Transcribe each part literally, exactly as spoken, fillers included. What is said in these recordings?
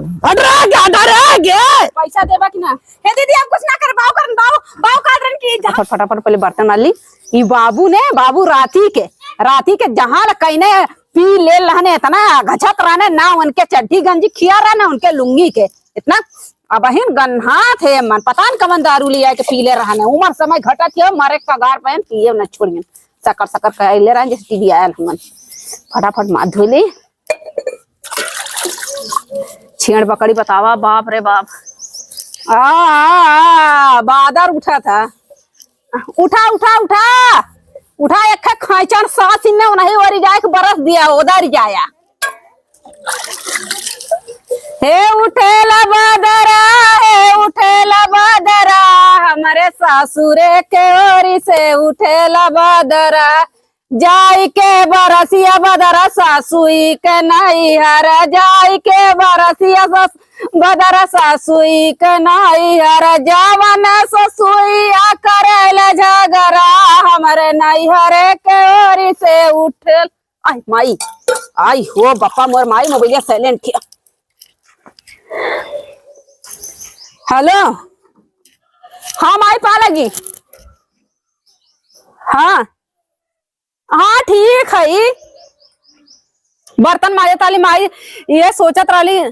हट रे, क्या डर है, क्या? पैसा देबा कि ना? हे दीदी, हम कुछ ना कर, बाऊ करन, बाऊ, बाऊ काट रन की जा। फटाफट, फटाफट पहले बर्तन मार ली। ई बाबू ने, बाबू राती के, राती के जहाँ ल कइने पी ले रहने, इतना घचत रहने, ना उनके चड्ढी गंजी खिया रहा, ना उनके लुंगी के। इतना अबहिन गन्हात है मन, पता न कवन दारू लिया के पी ले रहने। उमर समय घटत है, मरे कगार पे पिए न छोड़ियन। सकर सकर कहले रहन, जैसे टीवी आयल हमन। फटाफट माथ धो ली। छेड़ बकरी बतावा, बाप रे बाप। आ, आ, आ, बादर उठा था। उठा, उठा, उठा। उठा, एक ठे खैचन सास इन्ने उन्हीं ओरी जाए के बरस दिया, उधर जाया। हे उठेला बादरा, हे उठेला बादरा, हमरे सासुरे के ओरी से उठेला बादरा। जाई के बरसिया बदरा सासुई के नैहर, जाई के बरसिया सस-, बदरा सासुई के नैहर, जवन ससुइया करेल झगरा, हमरे नैहर के ओरी से उठेल। आई माई, आई हो बापा, मोर माई मोबाइलिया silent किया। हेलो, हाँ माई पालागी, हाँ। हाँ, ठीक है। बर्तन माजे ताली माई, ये सोचत रहली,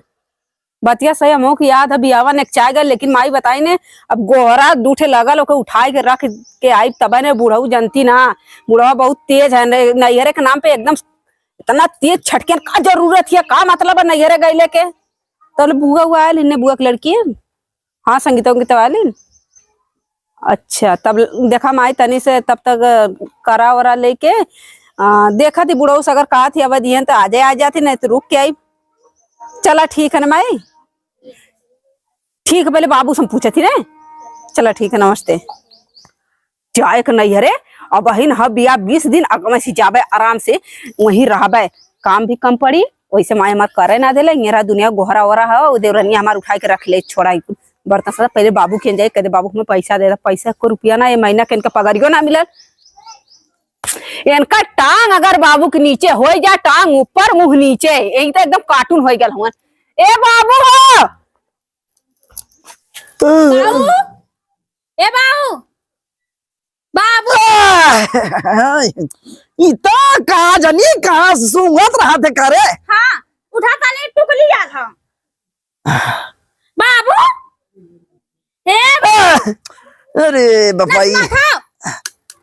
बतिया सही, हमहू के याद है, बियावा नेकचाए गए, लेकिन माई बताई ने, अब गोहरा दू ठे लगल, ओके उठाए के रख के आई, तबे ने बुढ़ऊ जनती ना, बुढ़वा बहुत तेज है, ने-, नैहरे के नाम पे एकदम इतना तेज छटके, का जरूरत है, का मतलब है नैहरे गईले के? तब बुआ हुआ आयल, इन्ने बुआ के लड़की है। हाँ, संगीता उंगीता वाली न? अच्छा, तब देखा माई तनी से तब तक, अ, करा वरा लेके, अ, देखा थी बुढ़ऊ से अगर कहा थी अब दिहन तो आ जाए, आ जाती, नहीं तो रुक के आई। चला ठीक है ना माई, ठीक है, पहले बाबू से हम पूछे थी रे। चला ठीक है, नमस्ते। जाए के नैहरे, अबहिन ह बिया बीस दिन, अगवे से जाबे, आराम से वहीं रहबे, काम भी कम पड़ी। वैसे माई हमार करे ना देले, येरा दुनिया गोहरा ओहरा ह, उ देवरनिया हमार उठाए के रख ले, छोड़ा ही कुल बर्तन सब। पहले बाबू के जाए, कह दे, "बाबू, हमें पैसा दे दे, पैसा को रुपया ना, ये महीना के इनका पगारियो ना मिलल।" इनका टांग अगर बाबू के नीचे हो जा, टांग ऊपर मुंह नीचे, यही तो एकदम cartoon हो गल हुआ। ए बाबू हो, बाबू, ए बाबू, बाबू। आह, ई तो कहाँ जानी, कहाँ सूंघत रहत है करे? हाँ, उठा ताले टुकली आल ह। बाबू, हे बाबू। आह, अरे बपाई। नसना खाओ।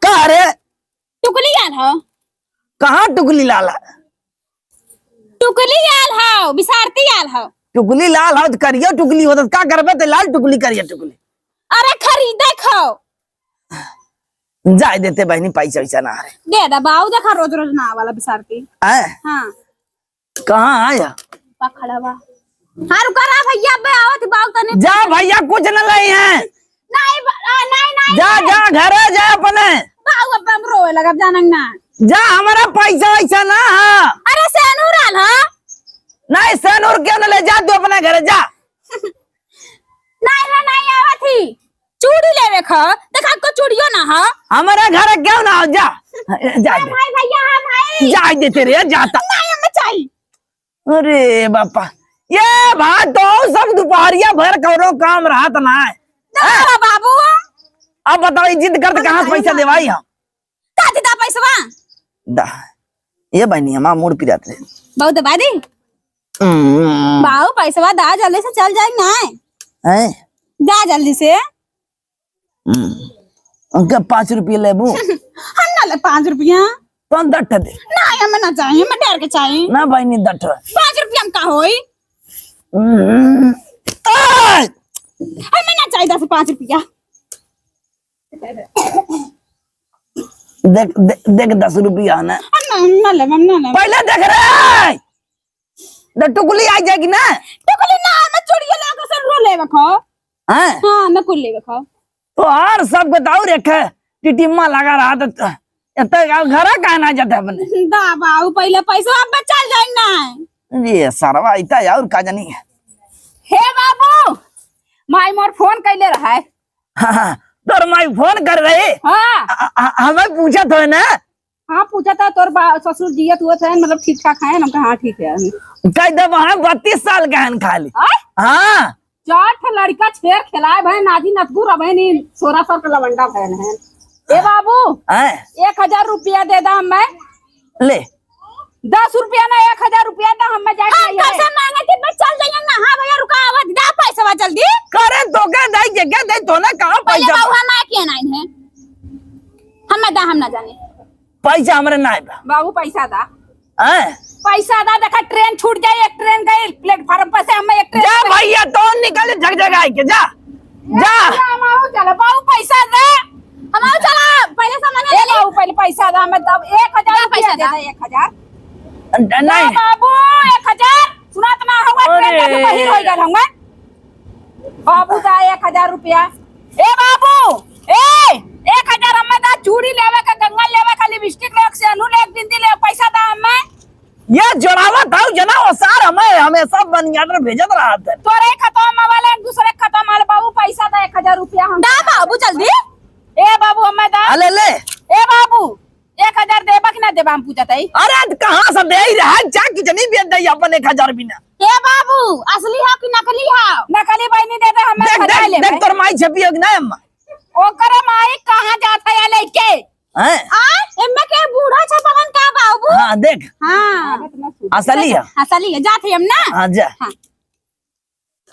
का रे? टुकली आल ह। कहाँ टुकली लाल ह? टुकली आल ह, बिसारती आल ह। टुकली लाल ह, त करिया टुकली होत, का करबे ते लाल टुकली, करिया टुकली? अरे खरीदे खाओ। जाए देते बहनी, पैसा वैसा ना रे। दे दा बाऊ, देखा रोज रोज ना वाला बिसारती। हैं? हाँ। कहाँ आया? पा खड़ा बा। हाँ, रुका रहा भैया, अबे आवत बाऊ तने। जा भैया, कुछ न लाई है। नहीं ब-, आ, नहीं, नहीं, जा, नहीं। जा, घरे जा अपने। बाऊ, अब हम रोए लगब, जानंग ना। जा, हमारा पैसा वैसा ना है। अरे, सेनूर आल ह। नहीं, सेनूर क्यों न ले जा, तू अपने घरे जा। नहीं रे, नहीं आवत ही। चूड़ी लेवे ख, देखा को चूड़ियो ना ह। हमारा घरे क्यों ना हो, जा। जा, हाँ जा। भाई, भैया, हाँ भाई। जा देते रे, जाता। नहीं, हमें चाहिए। अरे बापा, ये बात तो सब दुपहरिया भर कौनो काम रहत ना है। ना बाबू। अब बताओ, ई जिद करत कहाँ से पैसा देवाई हम? का दे दा पैसवा? दा, ये बहनी, हमार मूड पिरात रहे। बहुत दबा दी। हम्म। बाऊ, पैसवा दा, जल्दी से चल जाए ना। हैं? जा जल्दी से। हम्म। उनके पाँच रुपये लेबू? हम ना ले पाँच रुपया। तो दस ठे दे। ना, हमें ना चाहिए, हमें ढेर के चाहिए। ना बहनी, दस ठे। पाँच रुपया में का होई? हम्म। आय! हमें ना चाहिए दस पाँच रुपया। देख, दे-, देख, दस रुपया है ना। हम ना, हम ना लेब, हम ना लेब। पहले देख रे। ना टुकली आ जाएगी ना। टुकली ना, मैं चूड़िया लेके सब रो लेवे खो। हैं? हाँ, मैं कुल लेवे खो। तो हर सब बताओ रे, खे, टिटिम्मा लगा रहा तो, तो, तो घर काहे ना जाते अपने? दा बाऊ, पहले पैसा अब बचा जाए ना। ये सरवा इता और का जानी। हे बाबू, माई मोर फोन कैले रहा है। हाँ, हाँ, तोर माई फोन कर रहे। हाँ। आ, आ, हमें पूछा तो है ना। हाँ, पूछा था तोर बा-, ससुर जियत हुए थे, मतलब ठीक ठाक हैं? हम कहा, "हाँ, ठीक है।" कह दे, वहाँ बत्तीस साल के हैं खाली। आय? हाँ। चार ठो लड़का छेर खेलाए भाई, नाजी नतगुर अब है नी, सोरह साल का लवंडा भैन है। ए बाबू, आय। एक हजार रुपया दे दा हमें। ले। दस रुपया ना, एक हजार रुपया दा, हमें जाए हम के कैसे है। मांगे थी, बस चल जाइए ना। हाँ भैया, रुका, आवाज दा पैसा जल्दी। करे तो के दे, के के दे, तो ना कहाँ पहले पैसा बाबू बा? हम आए के नहीं है, हम ना दा, हम ना जाने। पैसा हमरे नाहीं बा। बाबू, पैसा दा। हैं? पैसा दा, देखा, ट्रेन छूट जाए, एक ट्रेन गई प्लेटफार्म पर से, हमें एक ट्रेन जा पे भैया, तो निकल झकझक आए के, जा। जा। जा, बाबू, चला, बाबू, पैसा दे। हम आओ, चला, पहले सामान ए ले। बाबू, पहले पैसा दा, हमें तब एक हजार दा, रुपया पैसा दे दा। दे, एक हजार। द-, दा नहीं। बाबू, एक हजार, सुनात ना हुआ, ट्रेन अरे। जाके बहिर हो गल हुआ। बाबू दा एक हजार रुपया। ए बाबू, ए, एक हजार हमें दा, चूड़ी लेवे का, कंगन लेवे का, लिपस्टिक लेवे का, सेनू लेवे का, बिंदी लेवे का, पैसा दा हमें। ये जोड़ावत हऊ जना, वो सार हमें हमेशा बनियान में भेजत रहत है। तोरे खतवा में वाले, दूसरे खतवा में वाले, बाबू पैसा दा एक हजार रुपया हम। दा बाबू जल्दी। ए बाबू हमें दा। आ ले ले। ए बाबू, एक हजार देबा कि ना देबा, हम पूछत हई। अरे, त कहाँ से दे ही रहा है? जा किचनी बेच दे अपन एक हजार बिना। ए बाबू, असली हो कि नकली हो? नकली बहिनी दे दे, हमें देख, खरीद देख, लेबे। देख, तोर माई झपियो कि ना अम्मा? ओकरे माई कहाँ जात है या लेके? हैं? आ, एम्मे के बूढ़ा छपवन का बाबू? हाँ, देख। हाँ। असली है। असली है, जात है हम ना? हाँ, जा। हाँ।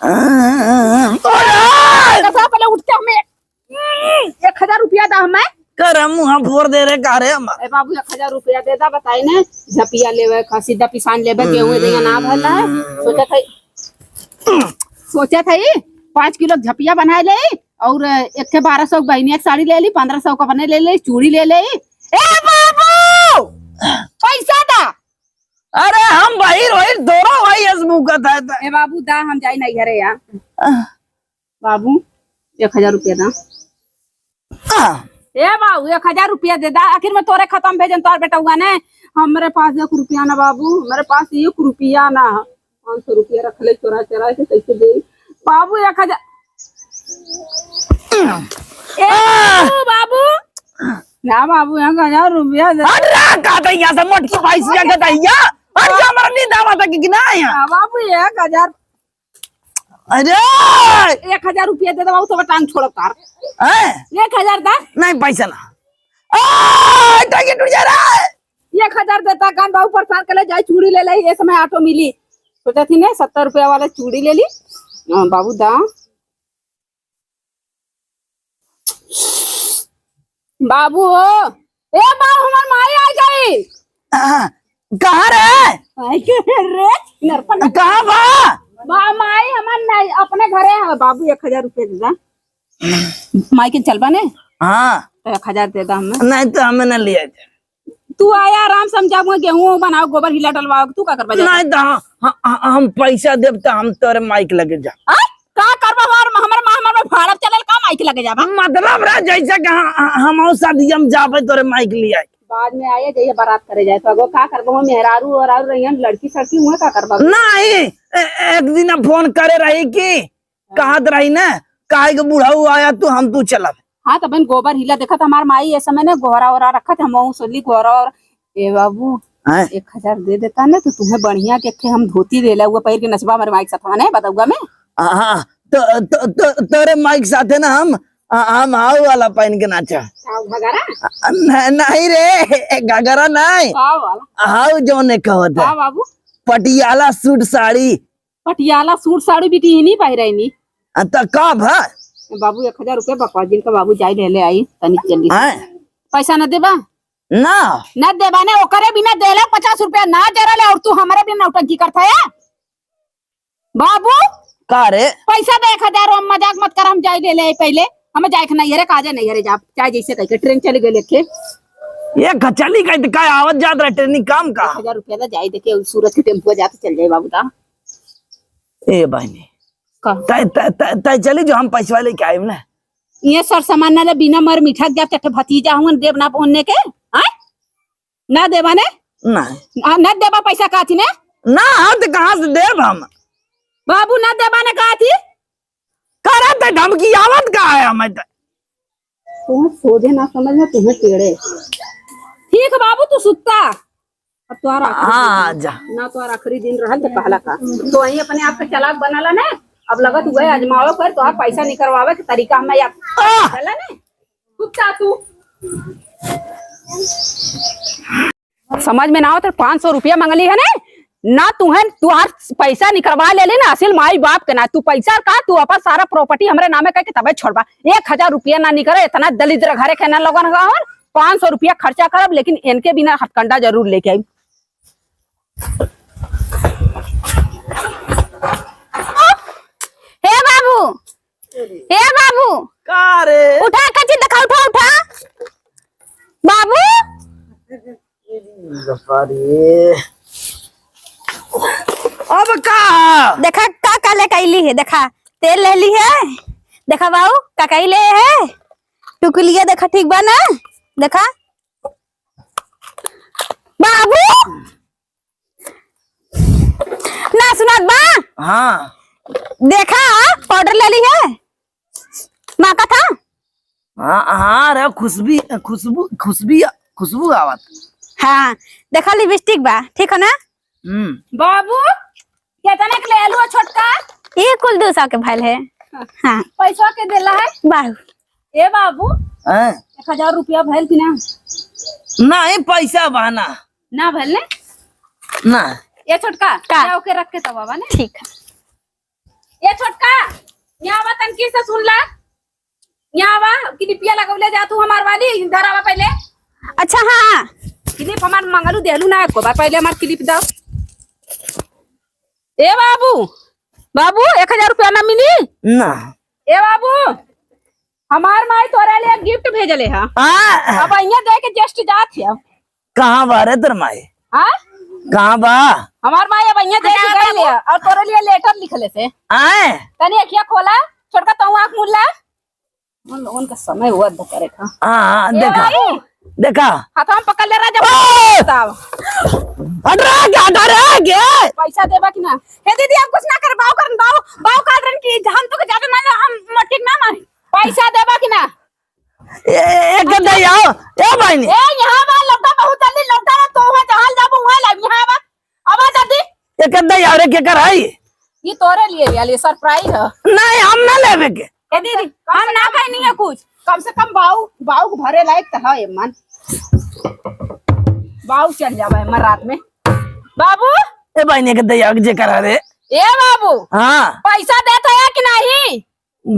अरे! तो साहब पहले उठते हमें, हम्म, एक हजार रुपया दा हमें। कर मुँह फोड़ दे रे, का रे हम? ए बाबू, एक हजार रुपया दे दा, बताई ने, झपिया लेवे का, सीधा पिसान लेवे, गेहूं दे ना भरना है। सोचा था, सोचा था ये पाँच किलो झपिया बनाए ले, और एक के बारह सौ बहनी एक साड़ी ले ली, पन्द्रह सौ का अपने ले ले, चूड़ी ले ले। ए बाबू, पैसा दा। अरे हम बहिर वहिर दोनों भाई अस मुकत है त। ए बाबू दा, हम जाई नैहरे या। आह। बाबू, एक हजार रुपया दा। आह। ए बाबू, एक हजार रुपया दे दा। आखिर में तोरे खतवा में भेजन तोर बेटउआ ने। हमरे पास एक रुपया ना बाबू, हमरे पास एक रुपया ना। पाँच सौ रुपया रख ले, चोरा चोरा के कैसे दे बाबू, एक हजार। ए आह। बाबू, बाबू। ना बाबू, एक हजार रुपया दे। हट रहा, का दैया से मोटकी भैंसिया के दैया। हट जा, हमारा नींद आवा था कि ना आया? हाँ बाबू, एक हजार। अरे! एक हजार रुपया दे दे बाबू, तो टांग छोड़ब तार। हैं? एक हजार दा। नहीं, पैसा ना। आ, टांगे टूट जा रहा है। एक हजार देता कान बाबू, परेशान कर ले, जाए चूड़ी ले ले, ये समय ऑटो मिली। सोचा थी ने, सत्तर रुपया वाला चूड़ी ले ली। हाँ, बाबू दा। बाबू हो, ए बाबू, हमार माई आ गई। आ, कहाँ रे? आई के रे, नरपन। कहाँ बा? बा, माई हमार नहीं, अपने घरे है। बाबू, एक हजार रुपया दे दा। माई के चलबा ने? हाँ। तो एक हजार दे दा हमें। नहीं तो हमें ना लिया जाए। तू आया आराम से, हम जाबो गेहूं बनाओ, गोबर हिला डलवाओ, तू का करबा जाता? नहीं तो हम, हम, हम पैसा देब तो हम तोरे माइक लगे जा। आ? का करबा हमार, हमर माँ हमर में भाड़ा चलल का माइक लगे जाबा? मतलब रे, जैसे कि हम, हम और शादी हम जाबे तोरे माइक ले आए। बाद में आए, जइया बारात करे जाए, तो अगो का करबा, हम मेहरारू और और रहियन, लड़की सड़की हुए का करबा? नहीं, ए-, एक दिन फोन करे रही कि कहत रही ना, काहे के बुढ़ऊ आया तू, हम तू चलब। हाँ, तबन गोबर हिला देखत हमार माई, ए समय ने गोहरा ओहरा रखत, हम ऊ सोली गोहरा और, ए बाबू, हैं? एक हजार दे देता ना, तो तुम्हें बढ़िया के, के हम धोती देला, वो पहिर के नचबा हमारे माई के साथ, नहीं बतौगा मैं? हाँ, तो, तो, तो, तोरे माई के साथे ना हम, आ, हम हाउ वाला पहन के नाचा। हाउ घगरा? आ, न-, नहीं रे, घगरा नहीं। हाउ वाला? हाउ जौने कहत है। हाँ बाबू। पटियाला सूट साड़ी। पटियाला सूट साड़ी बिटिहनी पहिरेनी। आ, त का भा? बाबू, एक हजार रुपया बकवा जिनका बाबू जाई ले ले आई, तनी जल्दी से। हैं? पैसा न देबा? ना। न देबा ने, ओकरे बिना देले पचास रुपया ना जरा ले, और तू हमरे बिना नौटंकी करता है? बाबू, का रे? पैसा दे एक हजार, हम मजाक मत कर, हम जाई ले ले आई पहले। हमें जाए के नहीं है रे, काजे नहीं है रे, जा, चाहे जैसे कह के ट्रेन चली गई लेके। ये चली गई तो का आवत जात रहे ट्रेन काम का? एक हजार रुपया दे, जाई देखे सूरत के टेम्पो जाते चल जाए बाबू दा। ए बहिनी, का? तय, तय, तय, तय चली जो हम पैसवा लेके आइब ना। ये सर सामान ना ले, बिना मर मीठा के जाब, चट्टे भतीजा हुन, देब ना पहुनने के, हाँ? ना देबा ने? नहीं। आ, ना देबा पैसा काथी ने? ना, हम तो कहाँ से देब हम? बाबू ना देबा ने काथी? करत है धमकी आवत का है हमें तो। तुम्हें सोझे ना समझ में, तुम्हें टेढ़े। ठीक बाबू, तू सुत्ता। अब तोहार आखिरी हाँ, दिन, जा। ना तोहार आखिरी दिन रहल त कहला का। तो वहीं अपने आप के चालाक बनाला ना। अब लगत हुए आजमावे पर तोहार पैसा निकलवावे के तरीका हमें याद आह! चला ना। सुत्ता तू। समझ में ना आवत, पाँच सौ रुपया मंगली है ने, ना तुहें, तुहार पैसा निकलवा लेली ना, असिल माई बाप के ना, तू पैसा का, तू अपन सारा property हमरे नामे करके तबे छोड़बा। एक हजार रुपया ना निकले, इतना दलिद्र घरे के ना लोगन का हन, पाँच सौ रुपया खर्चा करब, लेकिन इनके बिना हथकंडा जरूर लेके आई। हे बाबू, हे बाबू, का रे? उठा, का चीज देखा, उठा, उठा। बाबू, बाबा रे। अब का? देखा, का, का लेके अइली है, देखा, तेल लेली है, देखा बाबू, का, का ले है, टुकलिया देखा, ठीक बा ना, देखा, बाबू, ना सुनात बा? हाँ। देखा, पाउडर लेली है, महकत है। हाँ, हाँ रे, खुशबू, खुशबू, खुशबू, खुशबू आवत। हाँ, देखा लिपस्टिक बा, ठीक है ना? हम्म। बाबू, केतना के ले आलू है छोटका? ये कुल दो सौ के भइल है। हाँ। पैसा के देला है? बाबू। ए बाबू, हैं? एक हजार रुपया भइल कि ना? नहीं, पैसा बहाना। ना भइल ने? ना। ए छोटका, का? जाओ के रख के तब आवा ने। ठीक है। ए छोटका, यहाँ आवा तनकी से सुन ला। यहाँ आवा, क्लिपिया लगौले जा तू हमार वाली, इधर आवा पहले। अच्छा, हाँ। क्लिप हमार मंगलू देहलू ना एको बार, पहले हमार क्लिप दो। ए बाबू, बाबू, एक हजार रुपया ना मिली? ना। ए बाबू, हमार माई तोरा लिए गिफ्ट भेजले हा। हाँ। अब अइया दे के just जात है। कहाँ बा रे तोर माई? हाँ? कहाँ बा? हमार माई अब अइया दे के गई ले और तोरे लिए लेटर लिखले से। आए? तनी अखिया खोला, छोटका तू आँख मुल्ला। उन लोगन का समय हुआ द करे था। हाँ, हाँ, ए देखा। बाबू। देखा। हाथ में पकड़ ले रहा जब ओ! साहब। हट रहा क्या, हट रहा क्या? पैसा देबा कि ना? हे दीदी, हम कुछ ना कर, बाऊ कर, बाऊ, बाऊ काट रहे कि हम तो ज्यादा ना, हम ठीक ना मानी। पैसा देबा कि ना? ए, ए, एक दे आओ, ए बहिनी। ए, यहाँ बा, लौटा बहुत जल्दी, लौटा ना, तो वहाँ जहाँ जाबो, वहाँ लाइब, यहाँ बा। अब आ जल्दी। एक दे आओ रे, केकर है? ये तोरे लिए, ये लिए surprise है। नहीं, हम ना लेबे के। ए दीदी, हम ना कहनी है कुछ। कम से कम बाऊ, बाऊ के भरे लायक तो है, ये मन। बाऊ चल जावे हमर रात में। बाबू। ए बहिनी, एक दे आओ, जेकर है रे। ए बाबू। हाँ। पैसा देत है कि नहीं?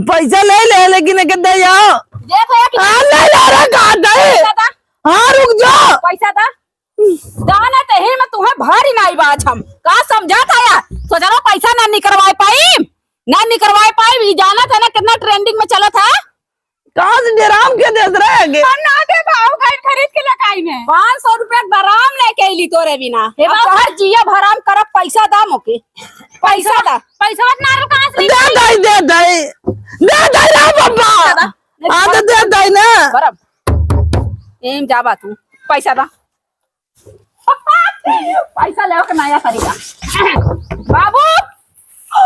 पैसा ले ले, लेकिन एक दे आओ। देख भैया कि हाँ, ले ले रे, कहाँ दे? पैसा दा। हाँ, रुक जा। पैसा दा। जाना ते ही मैं तुम्हें भारी नाई बाज हम। का समझा था यार? सोचा रहा पैसा ना निकलवाए पाई, ना निकलवाए पाई। ये जाना था ना कितना trending में चला था। कहाँ से ड्राम के देत रहे आगे? हम ना दे भाव गाय खरीद के लकाई में। पाँच सौ रुपया ड्राम लेके अइली तोरे बिना। हे अब बाबू। तोहर जिया भराम करब, पैसा दा मोके। पैसा दा। पैसा ना रो कहाँ से दे दई, दे दई। दे दई ना बाबा। पैसा दा। हाँ, तो दे दई ना। बरब। एम जाबा तू। पैसा दा। पैसा लेवे के नया तरीका। बाबू।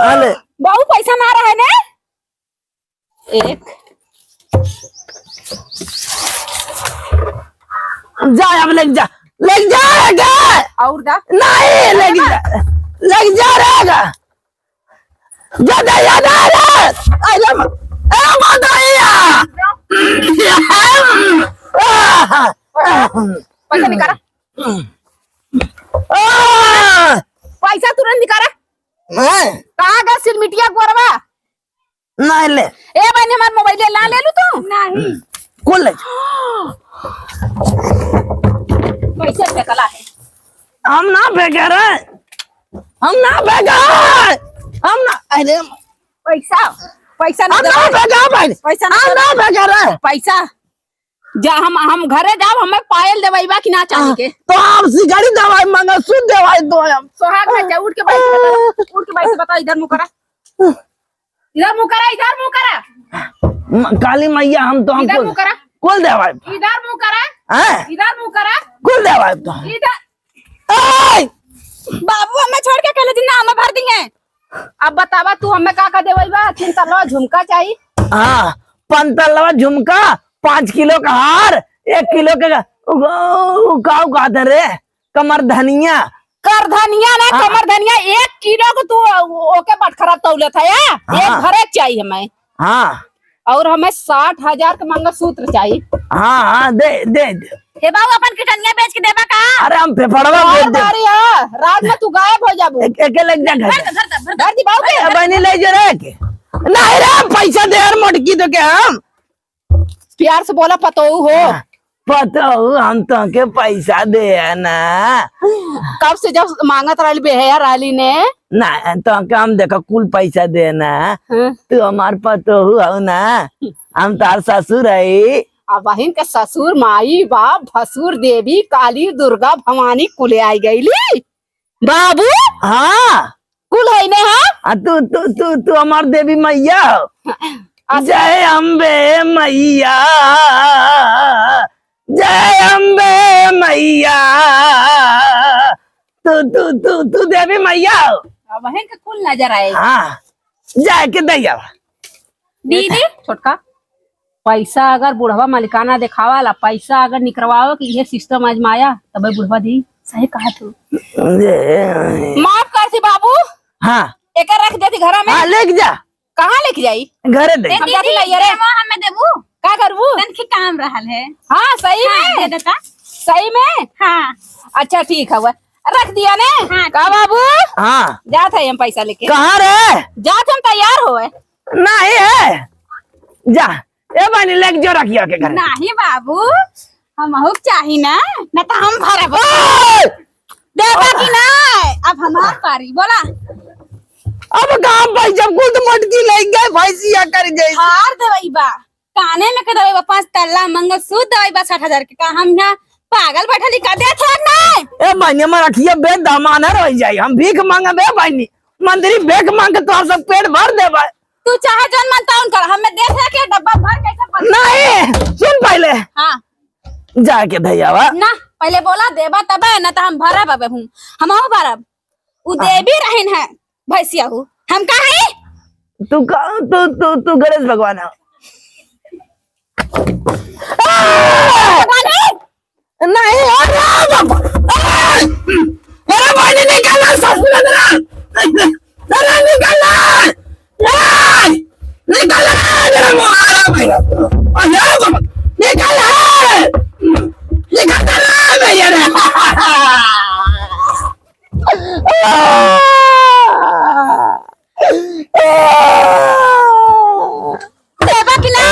अले। बाबू पैसा ना रहे ने। एक। जा, अब लेके जा, लेके जा रे गे। और दा? नहीं, लेके जा, लेके जा रे गे। जा, जा, जा, जा रे। अरे म-, ए, माता भैया। पैसा निकाला। आ! पैसा तुरंत निकाला। मैं? कहाँ गए सिलमिटिया गोरवा? नहीं ले। ए बहनी, हमार मोबाइल ला ले लू तू? नहीं। कौन ले? पैसे फेंकला है। हम ना फेंके रे। हम ना फेंके। हम ना, अरे। पैसा, पैसा हम ना ना दे। फेंके भाई। पैसा ना हम दे। ना फेंके रे। पैसा। जा हम, हम घरे जाब, हमें पायल देवाई बा कि ना चांदी के? तो हम सिकड़ी देवाई, मंगलसूत्र देवाई तो हम। सोहाग ना जा, उठ के बैठ के बता, उठ के बैठ के बता, इधर मुँह करा, इधर मुँह करा, इधर मुँह करा। म-, काली मैया, हम तो हम इधर कुल, मुँह करा। कुल देवाई। इधर मुँह करा। हैं? इधर मुँह करा। कुल देवाई तो। इधर। ए! बाबू, हमें छोड़ के कहले जी ना, हमें भर दी है। अब बतावा तू हमें का का देवई बा? तीन तलवा झुमका चाही। हाँ, पाँच तलवा झुमका, पाँच किलो का हार, एक किलो के उ, उ, का कहत है रे? कमर धनिया। कर धनिया ना, हाँ। कमर धनिया एक किलो को तू ओके बटखरा तौलत है, या? एक हाँ। भरे के चाहिए हमें। हाँ। और हमें साठ हजार के मंगलसूत्र चाहिए। हाँ, हाँ, दे, दे, दे। हे बाबू, अपन किटनिया बेच के देबा का? अरे, हम फेफड़वा और बेच दे। बारी है, रात में तू गायब हो जाबू। एक, एके लेके जा घर। भर दे, भर दे, भर दे। भर दी बाबू के। ए, बहनी ले जो रे के। नहीं रे, पैसा दे यार, मोटकी तो के हम। प्यार से बोला, पतोहू हो। हाँ, पतोहू, हम तोहके पैसा दे है ना। कब से जब मांगत रहली, बेहया रहली ने। ना, तोहके हम देखो कुल पैसा दे ना। हाँ। तू हमार पतोहू हो ना, हम तार ससुर है। अब बहिन के ससुर, माई, बाप, भसुर, देवी, काली, दुर्गा, भवानी कुले आई गईली। बाबू? हाँ। कुल है ने, हाँ? आ, तू, तू, तू, तू हमार देवी मैया हो। अच्छा। जय अम्बे मैया, जय अम्बे मैया। तू, तू, तू, तू देवी मैया हो। अब वहीं के कुल नजर आए। हाँ, जाए के दैया। दीदी। छोटका। पैसा अगर बुढ़वा मालिकाना देखावा ला, पैसा अगर निकरवावे के इहे सिस्टम आजमाया, तबे बुढ़वा दी। सही कहा तू। माफ कर दी बाबू। हाँ। एकर रख देती घरा में। हाँ, लेके जा। कहाँ लेके जाई? घरे दे। हम जाती दीदी, लइया रे। देवा हमें देबू? का करबू? तनखी काम रहल है। हाँ, सही हाँ, में? दे देता। सही में? हाँ। अच्छा, ठीक है, रख दिया ने? हाँ, का ठीक। बाबू? हाँ। जात है हम पैसा लेके। कहाँ रे? जात हम तैयार होए। नहीं है, जा। ए बहिनी, लेके जो रखिया के घर। नहीं बाबू, हमहू के चाही ना, न तो हम भरब। ओए! देबा कि नहीं? अब हमार पारी, बोला। अब काम भाई, जब कुल तो मटकी ले गए, भैंसिया कर गई। हार देवई बा, काने में के देवई बा, पाँच तल्ला मंगलसूत्र देवई बा साठ हजार के। का हम यहाँ पागल बैठल ही का देत है नहीं? ए बहिनी, हमार अखिया बेदामाना रह जाई, हम भीख मांगबे बहिनी, मंदिरी भीख मांग के तोहर सब पेट भर देबे। तू चाहे जौन मन तौन कर, हमें देख रहे के डब्बा भर कैसे भर। नहीं, सुन पहले। हाँ। जाके धैयावा। ना, पहले बोला देबा तबे, ना तो हम भरब अबे हूँ। हम आओ भरब। उ हाँ। देवी रहिन है, भैंसिया हूँ। हम का है? तू का, तू, तू, तू गणेश भगवान है। भगवान है? नहीं, अरे बाबा, अरे, अरे भाई, निकल ना, ससुर मेरा, अरे निकल ना, ए, निकल ना, मेरा मारा भाई, अरे बाबा, निकल ना, निकल ना, भैया रे। देबा कि ना?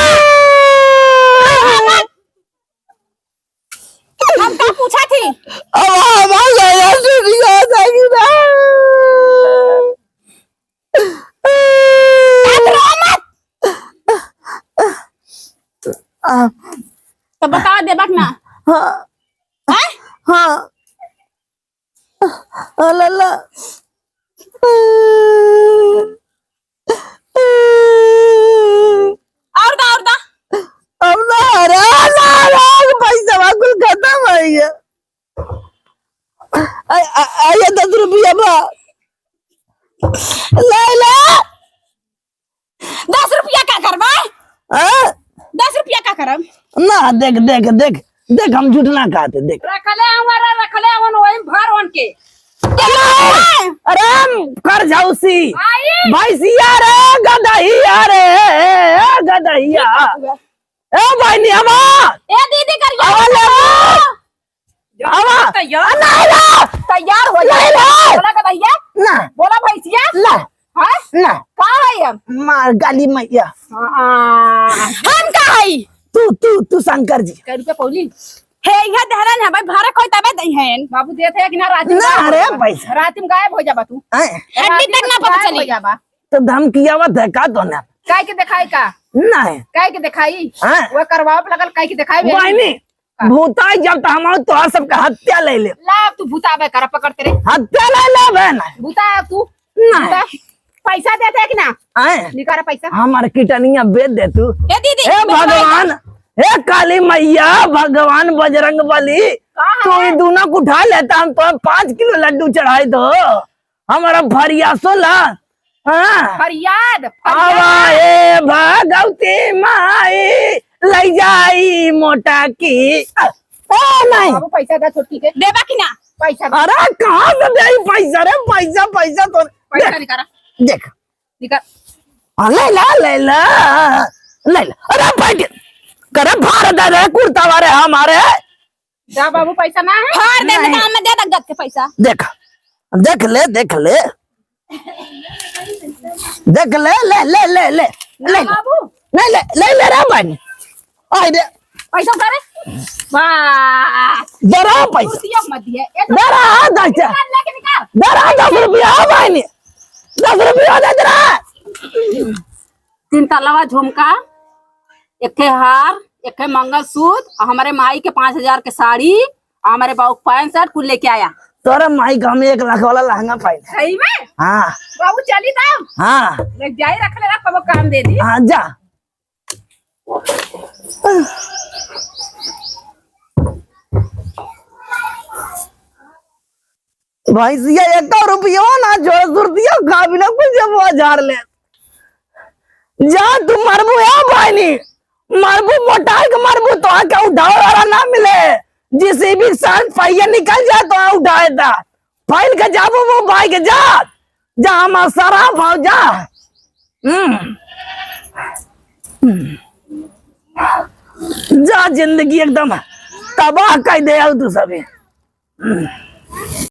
हम का पूछा थी? अब हमार गया से निकाल देगी ना। मत रो, मत। आ, तो बतावा देबा कि ना? हाँ। हैं? हाँ। आ, ला, ला। और दा, और दा। अब ना, अरे, ना, ना, पैसा कुल खत्म हो गया। आ, आ, आ, ये दस रुपया बा। ले, ले। दस रुपया का करबा? हाँ? दस रुपया का करब? ना, देख, देख, देख, देख, हम झूठ ना कहते, देख। रखले हमारा, रखले हवन वही भर वन के। अरे, अरे, कर झाउसी। आई। भैंसिया रे, गदहिया रे, गदहिया। ए, बहिनी, आवा। ए, दीदी, करिया आवा, लेबू। आवा। तैयार। आ, नहीं ला। तैयार हो जा। नहीं ला। बोला का भैया? ना। बोला भैंसिया? ला। हाँ? ना। का है हम? मार गाली मैया। हाँ। हम का है? तू, तू, तू शंकर जी। कै रुपया पौली? हे, इहे दहरन है भाई, भाड़ा कोई तबे दई है। बाबू देत है कि ना, रात में ना, गायब अरे हो जाबा। पैसा। रात में गायब हो जाबा तू। हैं? हड्डी तक ना पता चली। गायब हो जाबा। तो धमकियावत है का तोने? काहे के देखाई का? नहीं। काहे के देखाई? हाँ। वो करवाओ पे लगल, काहे के देखाई बे? बहिनी, का? भूताई जब तो हम तोहर सबके हत्या ले ले। ला, तू भूताबे करा, पकड़ तेरे। हत्या ले ले बे ना। भूता तू। नहीं। भूता। पैसा देते है कि ना? आए। निकाल पैसा। हमार किटनिया बेच दे तू। ए दीदी, ए बेच भगवान, ए काली मैया, भगवान बजरंग बली, का तू है? ई दोनों को उठा लेता, हम तो पाँच किलो लड्डू चढ़ाई दो। हमारा फरियासो ला। हाँ। फरियाद, फरियाद। आवा ए भगवती माई, लई जाई मोटा की। आ, ए, नहीं। बाबू, पैसा दा छोटकी के। देबा कि ना? पैसा दे। अरे, कहाँ से दे पैसा रे? पैसा, पैसा तो पैसा देख, निकाला। देख। निकाल। हाँ, ले ला, ले ला, ले ला। अरे, भाई, करे फाड़ दे रे, कुर्ता वाले हमारे। जा बाबू, पैसा ना है? फाड़ दे, नहीं। दाम में दे दे गद के पैसा। देख, देख ले, देख ले। देख ले, ले, ले, ले, ले, ले। बाबू। ले, ले, ले, ले रे बहनी। आई दे। पैसा उठा रे। वाह। दे रे पैसा। कुर्तियों मत दिए। ये तो दे रे, हाँ, दस। निकाल, लेके निकाल। दे रे, दस रुपया, हाँ बहनी। दस रुपया दे दे रे। तीन तलवा झुमका, एक ठे हार, एक ठे मंगलसूत्र, और हमारे माई के पाँच हजार के साड़ी, और हमारे बाबू के पैंट शर्ट कुल लेके आया। तोरा माई का हम एक लाख वाला लहंगा पाए। सही में? हाँ। बाबू चली तब? हाँ। ले जाई रख ले, रख, कबो काम दे दी। हाँ, जा। भैंसिया एको रुपयो ना जोड़, सुरतियो खा बिना कुल जब वो झाड़ ले। जा तू मरबू या बहनी, मरबू मोटाई के मरबू, तो आके उठावे वाला ना मिले। जिस भी साथ पहिया निकल जा तो आ उठाए था। फैल के जाबू वो भाई के जा, जा हमार सारा भाव जा। हम्म। हम्म। जा जिंदगी एकदम तबाह कर दे तू सभी।